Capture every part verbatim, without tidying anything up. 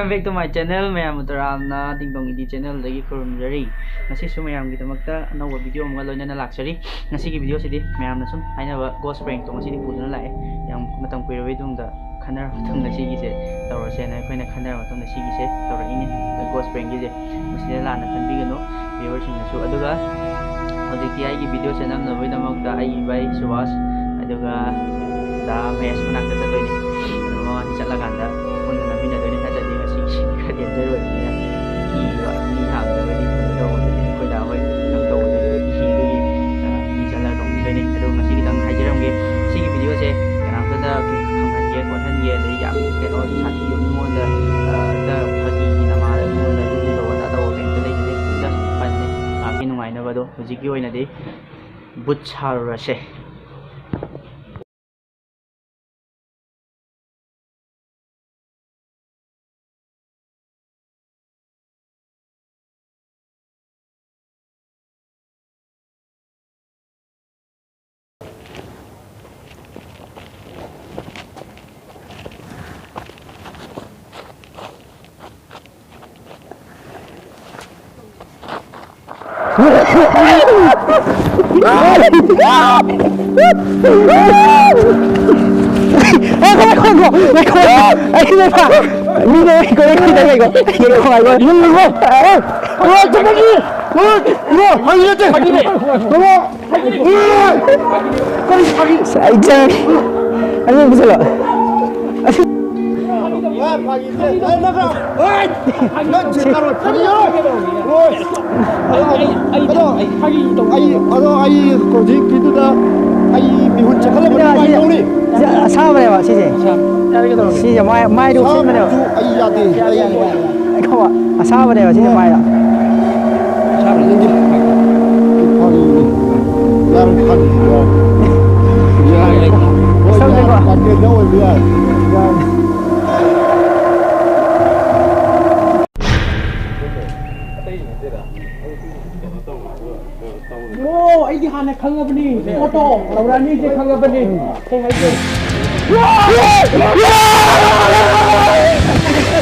Back to my channel, ꯃꯌꯥꯝ ꯇꯔꯥꯝꯅ ꯇꯤꯡꯇꯣꯡ ꯏꯗꯤ ꯆꯦꯅꯦꯜꯗꯒꯤ ꯈꯨꯔꯨꯝꯖꯔꯤ꯫ ꯉꯁꯤꯁꯨ ꯃꯌꯥꯝꯒꯤꯗꯃꯛꯇ ꯑꯅꯧꯕ ꯚꯤꯗꯤꯑꯣ ꯑꯃꯒ ꯂꯣꯏꯅꯅ ꯂꯥꯛꯆꯔꯤ꯫ ꯉꯁꯤꯒꯤ ꯚꯤꯗꯤꯑꯣꯁꯤꯗꯤ ꯃꯌꯥꯝꯅ ꯁꯨꯝ ꯍꯥꯏꯅꯕ ꯒꯣꯁ ꯄ꯭ꯔꯦꯡꯛꯇꯣ ꯉꯁꯤꯗꯤ ꯄꯨꯗꯨꯅ ꯂꯥꯛꯑꯦ꯫ ꯌꯥꯝ ꯃꯇꯝ ꯀꯨꯏꯔꯕꯩ ꯇꯨꯡꯗ ꯈꯟꯅꯔ ꯃꯇꯨꯡꯗ ꯁꯤꯒꯤꯁꯦ ꯇꯧꯔꯁꯦꯅ ꯑꯩꯈꯣꯏꯅ ꯈꯟꯅꯔ ꯃꯇꯨꯡꯗ ꯁꯤꯒꯤꯁꯦ ꯇꯧꯔꯛꯏꯅꯦ, ꯒꯣꯁ ꯄ꯭ꯔꯦꯡꯛꯀꯤꯁꯦ꯫ ꯃꯁꯤꯗ ꯂꯥꯟꯅ ꯈꯟꯕꯤꯒꯅꯨ ꯚꯤꯌꯨꯋꯔꯁꯤꯡꯅꯁꯨ꯫ ꯑꯗꯨꯒ ꯍꯧꯖꯤꯛꯇꯤ ꯑꯩꯒꯤ ꯚꯤꯗꯤꯑꯣꯁꯦ ꯅꯝꯅꯕꯒꯤꯗꯃꯛꯇ ꯑꯩꯒꯤ ꯚꯥꯏ ꯁꯨꯕꯥꯁ, ꯑꯗꯨꯒ ꯗꯥ ꯃꯍꯦꯁ ꯃꯅꯥꯛꯇ ꯆꯠꯇꯣꯏꯅꯦ꯫ ꯑꯗꯨ ꯃꯕꯥꯅꯤ ꯆꯠꯂꯀꯥꯟꯗ ꯄꯨꯟꯅ ꯅꯝꯃꯤꯟꯅꯗꯣꯏꯅꯦ꯫ ꯅꯠꯇ꯭ꯔꯗꯤ ꯉꯁꯤꯒꯤꯁꯤꯗꯤ ꯈꯔ ꯗꯦꯟꯖꯔ ꯑꯣꯏꯕꯅꯤꯅ ꯀꯤꯕ, ꯃꯤ ꯍꯥꯡꯗ꯭ꯔꯒꯗꯤ ꯀꯩꯅꯣ ꯇꯧꯕꯗꯗꯤ ꯑꯩꯈꯣꯏ ꯗꯥ ꯍꯣꯏ ꯅꯪ ꯇꯧꯕꯗꯗꯤ ꯀꯤꯗꯨꯒꯤ ꯃꯤ ꯆꯠꯂꯒ ꯇꯧꯕꯤꯗꯣꯏꯅꯦ꯫ ꯑꯗꯣ ꯉꯁꯤ ꯈꯤꯇꯪ ꯍꯥꯏꯖꯔꯝꯒꯦ, ꯁꯤꯒꯤ ꯚꯤꯗꯤꯑꯣꯁꯦ ꯀꯅꯥꯝꯇꯗ ꯈꯪꯍꯟꯒꯦ ꯈꯣꯠꯍꯟꯒꯦ, ꯑꯗꯩ ꯌꯥꯝ ꯀꯩꯅꯣ ꯁꯥꯊꯤꯕ ꯃꯤꯉꯣꯟꯗ, ꯑ, ꯗ ꯐꯥꯒꯤ ꯅꯃꯥꯗ ꯃꯤꯉꯣꯟꯗ ꯑꯗꯨ ꯇꯧꯕ ꯑꯗꯥ ꯇꯧꯕ ꯀꯩꯝꯇ ꯂꯩꯇꯦ꯫ Just ꯐꯟꯅꯤ, ꯉꯥꯏꯍꯥꯛꯀꯤ ꯅꯨꯡꯉꯥꯏꯅꯕ꯫ ꯑꯗꯣ ꯍꯧꯖꯤꯛꯀꯤ ꯑꯣꯏꯅꯗꯤ ꯕꯨꯠ ꯁꯥꯔꯨꯔꯁꯦ꯫ ꯑꯩ ꯆꯪꯉꯦ꯫ ꯑꯗꯨ ꯄꯨꯁꯜꯂꯣ꯫ ꯑꯗꯣ ꯑꯩ ꯍꯧꯖꯤꯛꯀꯤꯗꯨꯗ ꯑꯩ ꯃꯤꯍꯨꯟ ꯆꯦꯟꯈꯠꯂꯛꯄ ꯁꯤꯗ, ꯅꯨꯡꯉꯥꯏꯇꯧꯔꯤ꯫ ꯁꯤꯗ ꯑꯁꯥꯕꯅꯦꯕ ꯁꯤꯁꯦ꯫ ꯁꯤꯁꯦ ꯃꯥꯏ-, ꯃꯥꯏꯗ ꯎꯞꯁꯤꯟꯕꯅꯦꯕ꯫ ꯑꯁꯥꯕꯗꯨ ꯑꯩ ꯌꯥꯗꯦ꯫ ꯑꯩ ꯈꯣ-, ꯑꯁꯥꯕꯅꯦꯕ ꯁꯤꯁꯦ ꯃꯥꯏꯗ꯫ ꯑꯁꯥꯕꯅꯦ꯫ ꯐꯥꯒꯤꯅꯤ꯫ ꯌꯥꯔꯦ, ꯐꯥꯒꯤꯅꯤ, ꯌꯥꯔꯦ꯫ ꯌꯥꯔꯦ꯫ ꯍꯣꯏ, ꯁꯝꯁꯦꯀꯣ꯫ ꯌꯥꯔꯦ, ꯀꯥꯀꯦꯟꯗ ꯑꯣꯏꯕ ꯌꯥꯔꯦ꯫ ꯌꯥꯔꯦ꯫ ꯑꯣ, ꯑꯩꯗꯤ ꯍꯥꯟꯅ ꯈꯪꯉꯕꯅꯤ꯫ ꯐꯣꯇꯣ ꯂꯧꯔꯛꯑꯅꯤꯁꯦ ꯈꯪꯉꯕꯅꯤ꯫ ꯀꯩ ꯍꯥꯏꯒꯦ?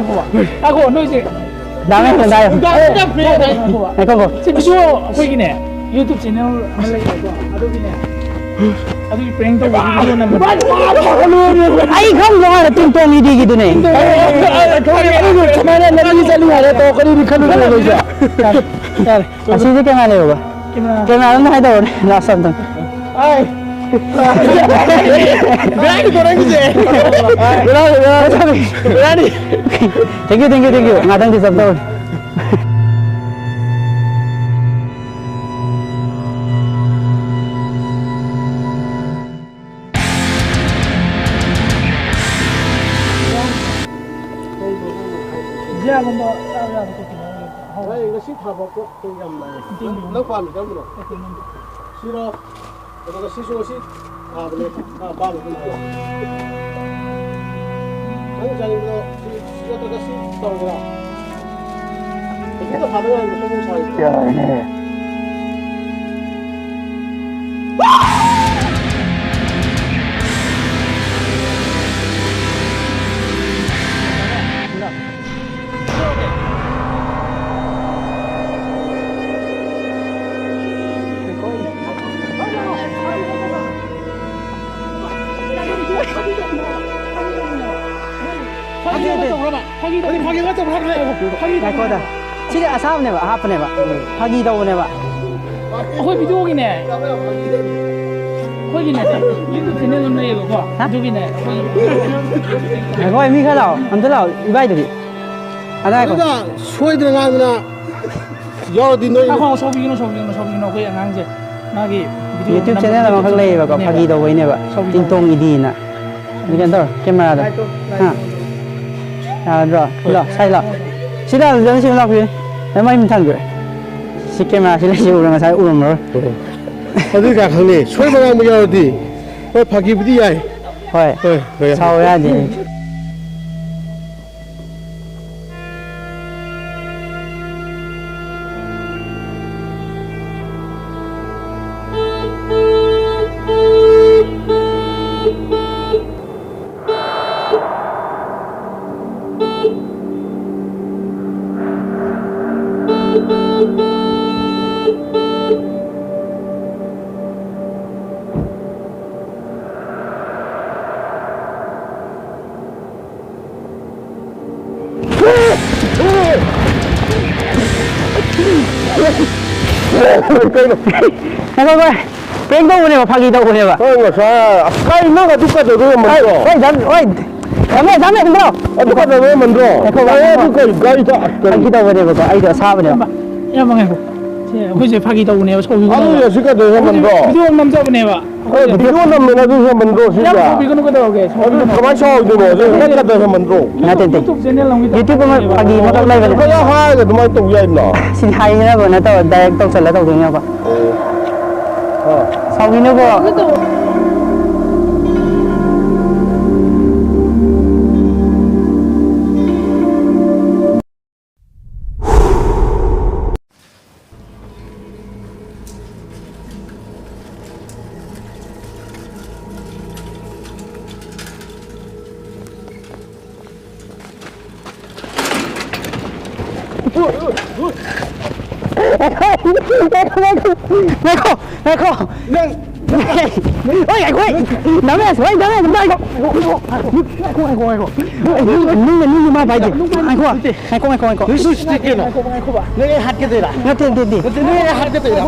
ꯉꯥꯏꯈꯣꯕ꯫ ꯉꯥꯏꯈꯣ, ꯅꯣꯏꯁꯦ꯫ ꯗꯥ ꯃꯍꯦꯟꯗ꯭ꯔ ꯗꯥ ꯌꯥꯏ꯫ ꯉꯥꯏꯈꯣ, ꯉꯥꯏꯈꯣ꯫ ꯉꯥꯏꯈꯣꯕ꯫ ꯉꯥꯏꯈꯣꯕ꯫ ꯁꯤ ꯚꯤꯗꯤꯑꯣ ꯑꯩꯈꯣꯏꯒꯤꯅꯦ, YouTube channel ꯑꯃ ꯂꯩꯌꯦꯕꯀꯣ, ꯑꯗꯨꯒꯤꯅꯦ꯫ ꯑꯗꯨꯒꯤ prank ꯇꯧꯕꯒꯤ ꯚꯤꯗꯤꯑꯣ ꯅꯝꯕ꯫ ꯑꯩ ꯈꯪꯗ꯭ꯔꯣ ꯍꯥꯟꯅ ꯇꯤꯡꯇꯣꯡ ꯏꯗꯤꯒꯤꯗꯨꯅꯦ꯫ ꯁꯨꯃꯥꯏꯅ ꯂꯝꯕꯤ ꯆꯠꯂꯤ ꯍꯥꯏꯔ ꯇꯧꯔꯛꯀꯅꯤꯗꯤ ꯈꯜꯂꯨꯗꯦ ꯅꯣꯏꯁꯦ꯫ ꯌꯥꯔꯦ, ꯌꯥꯔꯦ꯫ ꯑꯁꯤꯁꯦ ꯀꯅꯥ ꯂꯩꯕ? ꯀꯦꯃꯦꯔꯥ꯫ ꯀꯦꯃꯦꯔꯥ ꯑꯗꯨꯝ ꯍꯥꯏꯗꯧꯕꯅꯦ, last ꯑꯝꯇꯪ꯫ ꯑꯥꯏ꯫ ꯕꯦꯔꯥꯅꯤꯀꯣ ꯅꯪꯒꯤꯁꯦ꯫ ꯕꯦꯔꯥꯅꯤ, ꯕꯦꯔꯥꯅꯤ꯫ ꯕꯦꯔꯥꯅꯤ꯫ Thank you, thank you, thank you꯫ ꯉꯥꯛꯇꯪ disturb ꯇꯧꯔꯦ꯫ ꯖꯤꯌꯥꯒꯨꯝꯕ ꯆꯥꯕ ꯌꯥꯕ ꯈꯣꯠꯄ ꯂꯩꯕ꯭ꯔꯥ? ꯑꯍꯥꯎꯕ꯫ ꯚꯥꯏ, ꯉꯁꯤ ꯊꯥꯕ ꯄꯣꯠꯇꯣ ꯌꯥꯝ ꯂꯥꯛꯑꯦ꯫ ꯅꯪ, ꯅꯪ ꯄꯥꯝꯃꯤ ꯀꯔꯝꯕꯅꯣ? ꯁꯤꯔꯣ? ꯑꯗꯨꯒ ꯁꯤꯁꯨ ꯉꯁꯤ ꯊꯥꯕꯅꯦ꯫ ꯅꯪ ꯑꯄꯥꯝꯕ ꯑꯗꯨꯝ ꯈꯜꯂꯣ꯫ ꯅꯪ ꯆꯥꯅꯤꯡꯕꯗꯣ ꯁꯤ, ꯁꯤ ꯅꯠꯇ꯭ꯔꯒ ꯁꯤ ꯇꯧꯔꯒꯦꯔꯥ? ꯍꯧꯖꯤꯛꯇ ꯊꯥꯗ ꯉꯥꯏꯔꯤꯕ ꯁꯣꯝꯗ ꯁꯥꯔꯤꯕ꯫ ꯌꯥꯔꯦꯅꯦ꯫ ꯐꯥꯒꯤ ꯅꯠꯇꯦ꯫ ꯇꯧꯕ꯭ꯔꯕ? ꯐꯥꯒꯤ ꯇꯧꯕ꯭ꯔꯕ? ꯐꯥꯒꯤ ꯇꯧꯕ꯭ꯔꯕ? ꯉꯥꯏꯈꯣꯗ꯫ ꯁꯤꯗꯤ ꯑꯁꯥꯕꯅꯦꯕ, ꯑꯍꯥꯞꯄꯅꯦꯕ꯫ ꯐꯥꯒꯤ ꯇꯧꯕꯅꯦꯕ꯫ ꯑꯩꯈꯣꯏ ꯚꯤꯗꯤꯑꯣꯒꯤꯅꯦ꯫ ꯑꯩꯈꯣꯏꯒꯤꯅꯦ꯫ YouTube channel ꯑꯃ ꯂꯩꯌꯦꯕꯀꯣ꯫ ꯍꯥ? ꯑꯗꯨꯒꯤꯅꯦ꯫ ꯑꯩꯈꯣꯏꯒꯤ ꯉꯥꯏꯈꯣ, ꯃꯤ ꯈꯔ ꯂꯥꯛꯑꯣ꯫ ꯑꯝꯇ ꯂꯥꯛꯑꯣ, ꯏꯕꯥꯏꯗꯗꯤ꯫ ꯑꯗꯥ ꯉꯥꯏꯈꯣ꯫ ꯑꯗꯨꯒ ꯁꯣꯏꯗꯅ ꯉꯥꯡꯗꯅ ꯌꯥꯎꯔꯗꯤ ꯅꯣꯏ꯫ ꯉꯥꯏꯈꯣ, ꯁꯥꯎꯕꯤꯒꯅꯨ, ꯁꯥꯎꯕꯤꯒꯅꯨ, ꯁꯥꯎꯕꯤꯒꯅꯨ꯫ ꯑꯩꯈꯣꯏ ꯑꯉꯥꯡꯁꯦ ꯃꯥꯒꯤ ꯚꯤꯗꯤꯑꯣ YouTube channel ꯑꯃꯈꯛ ꯂꯩꯌꯦꯕꯀꯣ, ꯅꯝꯕꯒꯤꯅꯦꯕ꯫ ꯐꯥꯒꯤ ꯇꯧꯕꯩꯅꯦꯕ꯫ ꯁꯥꯎꯕꯤꯒꯅꯨ꯫ ꯇꯤꯡꯇꯣꯡ ꯏꯗꯤꯅ꯫ ꯑꯗꯨ ꯀꯩꯅꯣ ꯇꯧꯔꯣ, ꯀꯦꯃꯦꯔꯥꯗꯣ꯫ ꯍꯥ? ꯌꯥꯔꯗ꯭ꯔꯣ? ꯁꯤ ꯂꯥꯎ, ꯁꯥꯏ ꯂꯥꯎ꯫ ꯁꯤꯗ ꯑꯗꯨꯗ ꯁꯤ ꯂꯥꯛꯄꯤꯌꯨ꯫ ꯑꯦ, ꯃꯩ ꯃꯨꯠꯊꯠꯈ꯭ꯔꯦ꯫ ꯁꯤ ꯀꯦꯃꯦꯔꯥꯁꯤ ꯂꯩꯁꯤ ꯎꯔ ꯉꯁꯥꯏ ꯎꯔꯝꯃꯔꯣꯏ꯫ ꯑꯗꯨ ꯀꯌꯥ ꯈꯪꯅꯤ? ꯁꯣꯏꯕ ꯉꯥꯡꯕ ꯌꯥꯎꯔꯗꯤ꯫ ꯍꯣꯏ, ꯐꯥꯒꯤꯕꯨꯗꯤ ꯌꯥꯏ꯫ ꯍꯣꯏ꯫ ꯍꯣꯏ, ꯍꯣꯏ, ꯌꯥꯏ꯫ ꯁꯥꯎ ꯌꯥꯗꯦ꯫ ꯀꯩꯅꯣ? ꯉꯥꯏꯈꯣ, ꯉꯥꯏꯈꯣ꯫ Prank ꯇꯧꯕꯅꯦꯕ, ꯐꯥꯒꯤ ꯇꯧꯕꯅꯦꯕ꯫ ꯍꯣꯏ, ꯉꯁꯥꯏ꯫ ꯑꯁ, ꯀꯩ, ꯅꯪ ꯑꯗꯨ ꯀꯩꯗꯧꯗꯣꯏ ꯍꯣꯏ, ꯌꯥꯝꯃꯟꯗ꯭ꯔꯣ? ꯍꯣꯏ, ꯊꯝ-, ꯍꯣꯏ꯫ ꯊꯝꯃꯦ, ꯊꯝꯃꯦ, ꯊꯝꯃꯦ꯫ ꯑꯗꯨ ꯀꯩꯗꯧꯗꯣꯏ ꯌꯥꯝꯃꯟꯗ꯭ꯔꯣ? ꯉꯥꯏꯈꯣ, ꯀꯩ, ꯉꯥꯏꯈꯣ꯫ ꯑꯗꯨ ꯀꯩ ꯒꯥꯔꯤꯗ, ꯑꯁ, ꯀꯔꯤ? ꯐꯥꯒꯤ ꯇꯧꯕꯅꯦꯕꯀꯣ, ꯑꯩꯗꯣ ꯑꯁꯥꯕꯅꯦꯕ꯫ ꯏꯌꯥꯝꯕ, ꯏꯌꯥꯝꯕ, ꯉꯥꯏꯈꯣ꯫ ꯁꯦ, ꯑꯩꯈꯣꯏꯁꯦ ꯐꯥꯒꯤ ꯇꯧꯕꯅꯦꯕ, ꯁꯥꯎꯕꯤꯒꯅꯨ ꯑꯗꯨ ꯍꯥꯏꯕ꯫ ꯌꯥꯁꯤ ꯀꯩꯗꯧꯗꯣꯏ ꯌꯥꯝꯃꯟꯗ꯭ꯔꯣ? Video ꯑꯃ ꯅꯝꯖꯕꯅꯦꯕ꯫ ꯍꯣꯏ, video ꯅꯝꯃꯦꯅ ꯑꯗꯨ ꯍꯦꯟꯃꯟꯗ꯭ꯔꯣ ꯁꯤꯁꯦ? ꯌꯥꯝ ꯁꯥꯎꯕꯤꯒꯅꯨ ꯀꯩꯗꯧꯔꯒꯦ? ꯑꯗꯨ ꯁꯥꯎꯕꯤꯒꯅꯨ꯫ ꯀꯃꯥꯏꯅ ꯁꯥꯎꯗꯣꯏꯅꯣ? ꯑꯗꯨ ꯅꯠꯇꯦ, ꯅꯠꯇꯦ꯫ ꯅꯠꯇꯕ ꯍꯦꯟꯃꯟꯗ꯭ꯔꯣ? ꯅꯠꯇꯦ, ꯅꯠꯇꯦ꯫ YouTube channel ꯑꯃꯒꯤ YouTube ꯑꯃ ꯐꯥꯒꯤ ꯑꯃꯈꯛ ꯂꯩꯕꯅꯦ꯫ ꯀꯃꯥꯏꯅ ꯍꯥꯏꯔꯒ ꯑꯗꯨꯃꯥꯏꯅ ꯇꯧ ꯌꯥꯏꯅꯣ? ꯁꯤꯗꯤ ꯍꯥꯏꯅꯕ ꯅꯠꯇꯕ, direct ꯇꯧꯁꯜꯂ ꯇꯧꯗꯣꯏꯅꯦꯕ꯫ ꯑꯣ꯫ ꯑꯥ꯫ ꯁꯥꯎꯕꯤꯅꯨꯀꯣ꯫ ꯉꯥꯏꯈꯣ, ꯉꯥꯏꯈꯣ꯫ ꯅꯪ ꯍꯣꯏ, ꯉꯥꯏꯈꯣ, ꯍꯣꯏ꯫ ꯗꯥꯃꯦꯁ, ꯍꯣꯏ, ꯗꯥꯃꯦꯁ, ꯉꯥꯏꯈꯣ꯫ ꯉꯥꯏꯈꯣ, ꯉꯥꯏꯈꯣ, ꯉꯥꯏꯈꯣ꯫ ꯅꯨꯡ-, ꯅꯨꯡ-, ꯅꯨꯡ-, ꯅꯨꯡ ꯃꯥ ꯄꯥꯏꯗꯦ꯫ ꯉꯥꯏꯈꯣ, ꯉꯥꯏꯈꯣ, ꯉꯥꯏꯈꯣ, ꯉꯥꯏꯈꯣ꯫ ꯅꯪ ꯁꯤ ꯎꯁꯤꯠꯇꯦ ꯀꯩꯅꯣ? ꯅꯪ ꯑꯩ ꯍꯥꯠꯀꯦ ꯇꯧꯔꯤꯔꯥ? ꯅꯠꯇꯦ, ꯅꯠꯇꯦ, ꯅꯠꯇꯦ꯫ ꯅꯠꯇꯦ, ꯅꯪ ꯑꯩ ꯍꯥꯠꯀꯦ ꯇꯧꯔꯤꯔꯥ?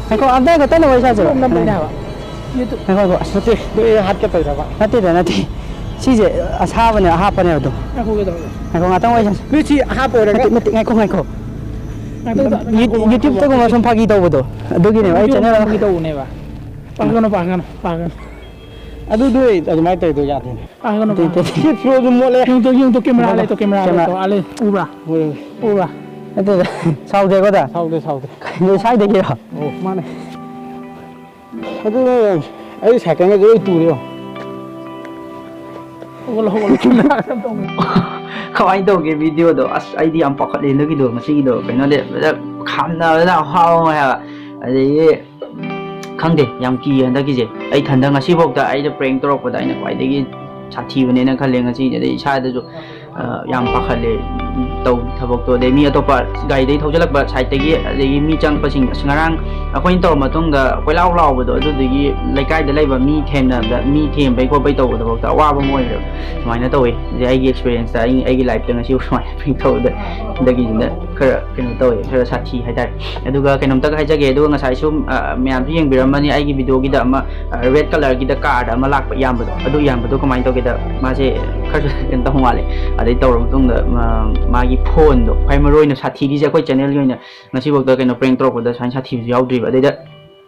ꯉꯥꯏꯈꯣ, ꯑꯝꯇ ꯉꯥꯛꯇꯪ ꯋꯥꯔꯤ ꯁꯥꯁꯦ꯫ ꯅꯝꯕꯩꯅꯦ ꯍꯥꯏꯕ꯫ ꯉꯥꯏꯈꯣ, ꯉꯥꯏꯈꯣ, ꯑꯁ꯫ ꯅꯠꯇꯦ, ꯅꯪ ꯑꯩ ꯍꯥꯠꯀꯦ ꯇꯧꯔꯤꯔꯕ? ꯅꯠꯇꯦꯗ, ꯅꯠꯇꯦ꯫ ꯁꯤꯁꯦ ꯑꯁꯥꯕꯅꯦ, ꯑꯍꯥꯞꯄꯅꯦ ꯑꯗꯣ꯫ ꯉꯥꯏꯈꯣ, ꯀꯩꯗꯧꯔꯒꯦ? ꯉꯥꯏꯈꯣ, ꯉꯥꯛꯇꯪ ꯋꯥꯔꯤ ꯁꯥꯁꯦ꯫ ꯅꯣꯏ ꯁꯤ ꯑꯍꯥꯞꯄ ꯑꯣꯏꯔꯒ? ꯅꯠꯇꯦ, ꯅꯠꯇꯦ, ꯉꯥꯏꯈꯣ, ꯉꯥꯏꯈꯣ꯫ ꯉꯥꯛꯇꯪ ꯌꯨ-, ꯉꯥꯏꯈꯣ, YouTube-ꯇꯒꯨꯝꯕ ꯉꯥꯏꯈꯣ꯫ ꯁꯨꯝ ꯐꯥꯒꯤ ꯇꯧꯕꯗꯣ, ꯑꯗꯨꯒꯤꯅꯦꯕ ꯑꯩ YouTube channel ꯑꯃ ꯐꯥꯒꯤ ꯇꯧꯕꯅꯦꯕ꯫ ꯄꯥꯏꯒꯅꯨ, ꯄꯥꯏꯒꯅꯨ, ꯄꯥꯏꯒꯅꯨ꯫ ꯑꯗꯨꯗꯤ ꯑꯗꯨꯃꯥꯏꯅ ꯇꯧꯔꯤꯗꯣ ꯌꯥꯗꯦꯅꯦ꯫ ꯄꯥꯏꯒꯅꯨ, ꯅꯠꯇꯦ, ꯄꯥꯏꯒꯅꯨ꯫ ꯅꯠꯇꯦ꯫ ꯁꯤ ꯐꯤꯔꯣꯜꯁꯨ ꯃꯣꯠꯂꯦ꯫ ꯌꯦꯡꯉꯨ ꯇꯨ, ꯌꯦꯡꯉꯨ ꯇꯨ, camera ꯉꯥꯏꯈꯣ꯫ ꯂꯩ ꯇꯨ, camera ꯂꯩ ꯇꯨ, camera꯫ ꯑꯥ, ꯂꯩ꯫ ꯎꯕ꯭ꯔꯥ? ꯍꯣꯏ, ꯍꯣꯏ꯫ ꯎꯕ꯭ꯔꯥ? ꯅꯠꯇꯦꯗ꯫ ꯁꯥꯎꯗꯦꯀꯣ, ꯗꯥ? ꯁꯥꯎꯗꯦ, ꯁꯥꯎꯗꯦ꯫ ꯀꯩꯅꯣ, ꯁ꯭ꯋꯥꯏꯗꯒꯤꯔꯣ? ꯑꯣ, ꯃꯥꯅꯦ꯫ ꯑꯗꯨꯅꯦ꯫ ꯑꯩ ꯁꯥꯏꯀꯜꯒꯁꯦ ꯂꯣꯏ ꯇꯨꯔꯦ ꯌꯦꯡꯉꯣ꯫ ꯍꯧꯒꯠꯂꯣ, ꯍꯧꯒꯠꯂꯣ, ꯆꯨꯝꯅ ꯀꯩꯅꯣ ꯇꯧꯕꯅꯦ꯫ ꯀꯃꯥꯏꯅ ꯇꯧꯒꯦ ꯚꯤꯗꯤꯑꯣꯗꯣ? ꯑꯁ, ꯑꯩꯗꯤ ꯌꯥꯝ ꯄꯥꯈꯠꯂꯦ ꯍꯟꯗꯛꯀꯤꯗꯣ, ꯉꯁꯤꯒꯤꯗꯣ꯫ ꯀꯩꯅꯣꯗꯤ ꯈꯥꯝꯅꯕꯗ ꯍꯥꯎꯋꯦ ꯍꯥꯏꯕ꯫ ꯑꯗꯒꯤ ꯈꯪꯗꯦ, ꯌꯥꯝ ꯀꯤꯌꯦ ꯍꯟꯗꯛꯀꯤꯁꯦ꯫ ꯑꯩ ꯏꯊꯟꯗ ꯉꯁꯤꯐꯥꯎꯗ ꯑꯩꯅ ꯄ꯭ꯔꯦꯡ ꯇꯧꯔꯛꯄꯗ ꯑꯩꯅ ꯈ꯭ꯋꯥꯏꯗꯒꯤ ꯁꯥꯊꯤꯕꯅꯦꯅ ꯈꯜꯂꯦ ꯉꯁꯤꯁꯦ꯫ ꯑꯗꯩ ꯏꯁꯥꯗꯁꯨ ꯑ, ꯌꯥꯝ ꯄꯥꯈꯠꯂꯦ, ꯎꯝ, ꯇꯧ ꯊꯕꯛꯇꯣ꯫ ꯑꯗꯩ ꯃꯤ ꯑꯇꯣꯞꯄ ꯒꯥꯔꯤꯗꯒꯤ ꯊꯧꯖꯤꯜꯂꯛꯄ ꯁꯥꯏꯠꯇꯒꯤ, ꯑꯗꯒꯤ ꯃꯤ ꯆꯪꯉꯛꯄꯁꯤꯡ, ꯑꯁ, ꯉꯔꯥꯡ ꯑꯩꯈꯣꯏꯅ ꯇꯧꯔ ꯃꯇꯨꯡꯗ ꯀꯣꯏꯂꯥꯎ ꯂꯥꯎꯕꯗꯣ, ꯑꯗꯨꯗꯨꯒꯤ ꯂꯩꯀꯥꯏꯗ ꯂꯩꯕ ꯃꯤ ꯊꯦꯝꯅꯕꯗ, ꯃꯤ ꯊꯦꯝꯕꯩ ꯈꯣꯠꯄꯩ ꯇꯧꯕꯗꯐꯥꯎꯗ ꯑꯋꯥꯕ ꯑꯃ ꯑꯣꯏꯔꯦꯕ꯫ ꯁꯨꯃꯥꯏꯅ ꯇꯧꯋꯤ꯫ ꯑꯗꯩ ꯑꯩꯒꯤ ꯑꯦꯛꯁꯄꯤꯔꯤꯌꯦꯟꯁꯇ ꯑꯩ, ꯑꯩꯒꯤ ꯂꯥꯏꯐꯇ ꯉꯁꯤ ꯁꯨꯃꯥꯏꯅ ꯇꯧꯕꯗ, ꯍꯟꯗꯛꯀꯤꯁꯤꯅ ꯈꯔ ꯀꯩꯅꯣ ꯇꯧꯋꯦ, ꯈꯔ ꯁꯥꯊꯤ ꯍꯥꯏꯇꯥꯔꯦ꯫ ꯑꯗꯨꯒ ꯀꯩꯅꯣꯝꯇꯒ ꯍꯥꯏꯖꯒꯦ, ꯑꯗꯨꯒ ꯉꯁꯥꯏ ꯁꯨꯝ, ꯑ, ꯃꯌꯥꯝꯁꯨ ꯌꯦꯡꯕꯤꯔꯝꯃꯅꯤ, ꯑꯩꯒꯤ ꯚꯤꯗꯤꯑꯣꯒꯤꯗ ꯑꯃ, ꯑ, red colourꯒꯤꯗ car ꯑꯃ ꯂꯥꯛꯄ ꯏꯌꯥꯝꯕꯗꯣ, ꯑꯗꯨ ꯏꯌꯥꯝꯕꯗꯣ ꯀꯃꯥꯏꯅ ꯇꯧꯒꯦꯗ, ꯃꯥꯁꯦ ꯈꯔꯁꯨ ꯀꯩꯅꯣ ꯇꯧꯕ ꯃꯥꯜꯂꯦ꯫ ꯑꯗꯩ ꯇꯧꯔ ꯃꯇꯨꯡꯗ, ꯃꯥ-, ꯃꯥꯒꯤ phoneꯗꯣ, ꯈ꯭ꯋꯥꯏ ꯃꯔꯨ ꯑꯣꯏꯅ ꯁꯥꯊꯤꯔꯤꯁꯦ ꯑꯩꯈꯣꯏ channelꯒꯤ ꯑꯣꯏꯅ ꯉꯁꯤꯐꯥꯎꯗ ꯀꯩꯅꯣ prank ꯇꯧꯔꯛꯄꯗ ꯁꯨꯃꯥꯏꯅ ꯁꯥꯊꯤꯕꯁꯨ ꯌꯥꯎꯗ꯭ꯔꯤꯕ꯫ ꯑꯗꯩꯗ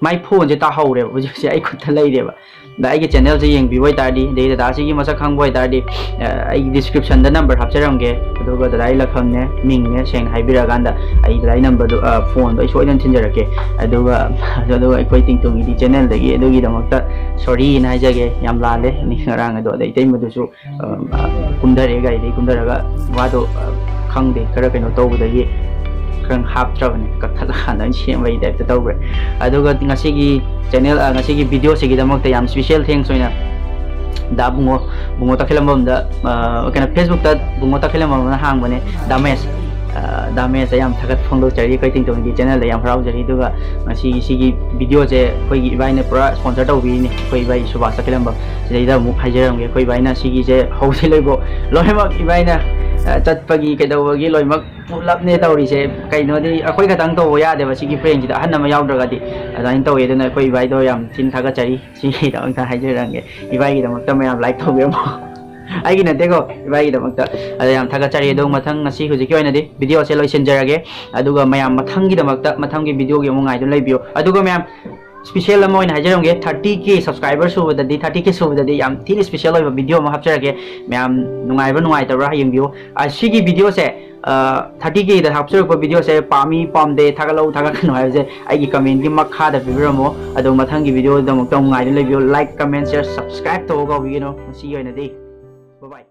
ꯃꯥꯏ phoneꯁꯦ ꯇꯥꯍꯧꯔꯦꯕ, ꯍꯧꯖꯤꯛꯁꯦ ꯑꯩ ꯈꯨꯠꯇ ꯂꯩꯔꯦꯕ꯫ ꯑꯗ ꯑꯩꯒꯤ channelꯁꯦ ꯌꯦꯡꯕꯤꯕ ꯑꯣꯏꯇꯥꯔꯗꯤ, ꯑꯗꯩ ꯗꯗꯥꯁꯤꯒꯤ ꯃꯁꯛ ꯈꯪꯕ ꯑꯣꯏꯇꯥꯔꯗꯤ, ꯑ, ꯑꯩꯒꯤ descriptionꯗ number ꯍꯥꯞꯆꯔꯝꯒꯦ, ꯑꯗꯨꯒ ꯗꯗꯥꯒꯤ ꯂꯩꯐꯝꯅꯦ, ꯃꯤꯡꯅꯦ ꯁꯦꯡꯅ ꯍꯥꯏꯕꯤꯔꯛꯑꯀꯥꯟꯗ ꯑꯩ ꯗꯗꯥꯒꯤ numberꯗꯨ, ꯑ, phoneꯗꯣ ꯑꯩ ꯁꯣꯏꯗꯅ ꯊꯤꯟꯖꯔꯛꯀꯦ꯫ ꯑꯗꯨꯒ, ꯑꯗꯨꯒ ꯑꯩꯈꯣꯏ ꯇꯤꯡꯇꯨꯝꯒꯤꯗꯤ channelꯗꯒꯤ ꯑꯗꯨꯒꯤꯗꯃꯛꯇ sorryꯅ ꯍꯥꯏꯖꯒꯦ, ꯌꯥꯝ ꯂꯥꯜꯂꯦ ꯉꯔꯥꯡ ꯑꯗꯣ꯫ ꯑꯗꯩ ꯏꯇꯩꯃꯗꯨꯁꯨ ꯑ, ꯀꯨꯝꯊꯔꯛꯑꯦ, ꯒꯥꯔꯤꯗꯒꯤ ꯀꯨꯝꯊꯔꯒ ꯋꯥꯗꯣ, ꯑ, ꯈꯪꯗꯦ, ꯈꯔ ꯀꯩꯅꯣ ꯇꯧꯕꯗꯒꯤ ꯈꯔ ꯍꯥꯞꯇ꯭ꯔꯕꯅꯦ, ꯀꯛꯊꯠꯂꯀꯥꯟꯗ ꯑꯣꯏꯅ ꯁꯦꯝꯕꯒꯤ typeꯇ ꯇꯧꯈ꯭ꯔꯦ꯫ ꯑꯗꯨꯒ ꯉꯁꯤꯒꯤ channel, ꯑ, ꯉꯁꯤꯒꯤ videoꯁꯤꯒꯤꯗꯃꯛꯇ ꯌꯥꯝ special thanks ꯑꯣꯏꯅ ꯗꯥ ꯕꯨꯡꯉꯣ, ꯕꯨꯡꯉꯣ ꯇꯈꯦꯂꯝꯕꯝꯗ, ꯑ, ꯀꯩꯅꯣ, Facebookꯇ ꯕꯨꯡꯉꯣ ꯇꯈꯦꯂꯝꯕꯝꯅ ꯍꯥꯡꯕꯅꯦ, ꯗꯥꯃꯦꯁ꯫ ꯑ, ꯗꯥꯃꯦꯁꯇ ꯌꯥꯝ ꯊꯥꯒꯠ ꯐꯣꯡꯗꯣꯛꯆꯔꯤ ꯑꯩꯈꯣꯏ ꯇꯤꯡꯇꯣꯝꯒꯤ channelꯗ, ꯌꯥꯝ ꯍꯔꯥꯎꯖꯔꯤ꯫ ꯑꯗꯨꯒ ꯉꯁꯤꯒꯤ ꯁꯤꯒꯤ videoꯁꯦ ꯑꯩꯈꯣꯏꯒꯤ ꯏꯕꯥꯏꯅ ꯄꯨꯔꯥ sponsor ꯇꯧꯕꯤꯔꯤꯅꯦ, ꯑꯩꯈꯣꯏ ꯏꯕꯥꯏ ꯁꯨꯕꯥꯁ ꯇꯈꯦꯂꯝꯕꯝ꯫ ꯁꯤꯗꯩꯗ ꯑꯃꯨꯛ ꯍꯥꯏꯖꯔꯝꯒꯦ, ꯑꯩꯈꯣꯏ ꯏꯕꯥꯏꯅ ꯁꯤꯒꯤꯁꯦ ꯍꯧꯗꯤ ꯂꯣꯏꯕꯣ ꯂꯣꯏꯅꯃꯛ ꯏꯕꯥꯏꯅ, ꯑ, ꯆꯠꯄꯒꯤ ꯀꯩꯗꯧꯕꯒꯤ ꯂꯣꯏꯅꯃꯛ ꯄꯨꯂꯞꯅꯦ ꯇꯧꯔꯤꯁꯦ꯫ ꯀꯩꯅꯣꯗꯤ ꯑꯩꯈꯣꯏ ꯈꯛꯇꯪ ꯇꯧꯕ ꯌꯥꯗꯦꯕ ꯁꯤꯒꯤ prankꯁꯤꯗ, ꯑꯍꯟ ꯑꯃ ꯌꯥꯎꯗ꯭ꯔꯒꯗꯤ꯫ ꯑꯗꯨꯃꯥꯏꯅ ꯇꯧꯋꯤ꯫ ꯑꯗꯨꯅ ꯑꯩꯈꯣꯏ ꯏꯕꯥꯏꯗꯣ ꯌꯥꯝ ꯊꯤꯅ ꯊꯥꯒꯠꯆꯔꯤ ꯁꯤꯒꯤꯗꯃꯛꯇ ꯍꯥꯏꯖꯔꯝꯒꯦ꯫ ꯏꯕꯥꯏꯒꯤꯗꯃꯛꯇ ꯃꯌꯥꯝ like ꯇꯧꯕꯤꯔꯝꯃꯣ꯫ ꯑꯩꯒꯤ ꯅꯠꯇꯦꯀꯣ, ꯏꯕꯥꯏꯒꯤꯗꯃꯛꯇ꯫ ꯑꯗ ꯌꯥꯝ ꯊꯥꯒꯠꯆꯔꯤ꯫ ꯑꯗꯣ ꯃꯊꯪ ꯉꯁꯤ ꯍꯧꯖꯤꯛꯀꯤ ꯑꯣꯏꯅꯗꯤ videoꯁꯦ ꯂꯣꯏꯁꯤꯟꯖꯔꯒꯦ꯫ ꯑꯗꯨꯒ ꯃꯌꯥꯝ ꯃꯊꯪꯒꯤꯗꯃꯛꯇ, ꯃꯊꯪꯒꯤ videoꯒꯤ ꯑꯃꯨꯛ ꯉꯥꯏꯗꯨꯅ ꯂꯩꯕꯤꯌꯨ꯫ ꯑꯗꯨꯒ ꯃꯌꯥꯝ Special ꯑꯃ ꯑꯣꯏꯅ ꯍꯥꯏꯖꯔꯝꯒꯦ, thirty K subscriber ꯁꯨꯕꯗꯗꯤ, thirty K ꯁꯨꯕꯗꯗꯤ ꯌꯥꯝ ꯊꯤꯅ special ꯑꯣꯏꯕ video ꯑꯃ ꯍꯥꯞꯆꯔꯛꯀꯦ꯫ ꯃꯌꯥꯝ ꯅꯨꯡꯉꯥꯏꯕ꯭ꯔꯥ ꯅꯨꯡꯉꯥꯏꯇꯕ꯭ꯔꯥ ꯌꯦꯡꯕꯤꯌꯨ꯫ ꯑ, ꯁꯤꯒꯤ video ꯁꯦ, ꯑ, thirty K ꯗ ꯍꯥꯞꯆꯔꯛꯄ video ꯁꯦ ꯄꯥꯝꯃꯤ ꯄꯥꯝꯗꯦ, ꯊꯥꯒꯠꯂꯧ ꯊꯥꯒꯠꯀꯅꯨ ꯍꯥꯏꯕꯁꯦ ꯑꯩꯒꯤ comment ꯀꯤ ꯃꯈꯥꯗ ꯄꯤꯕꯤꯔꯝꯃꯣ꯫ ꯑꯗꯣ ꯃꯊꯪꯒꯤ video ꯗꯃꯛꯇ ꯑꯃꯨꯛ ꯉꯥꯏꯗꯨꯅ ꯂꯩꯕꯤꯌꯨ꯫ Like, comment, share, subscribe ꯇꯧꯕ ꯀꯥꯎꯕꯤꯒꯅꯨ꯫ ꯉꯁꯤꯒꯤ ꯑꯣꯏꯅꯗꯤ bye bye꯫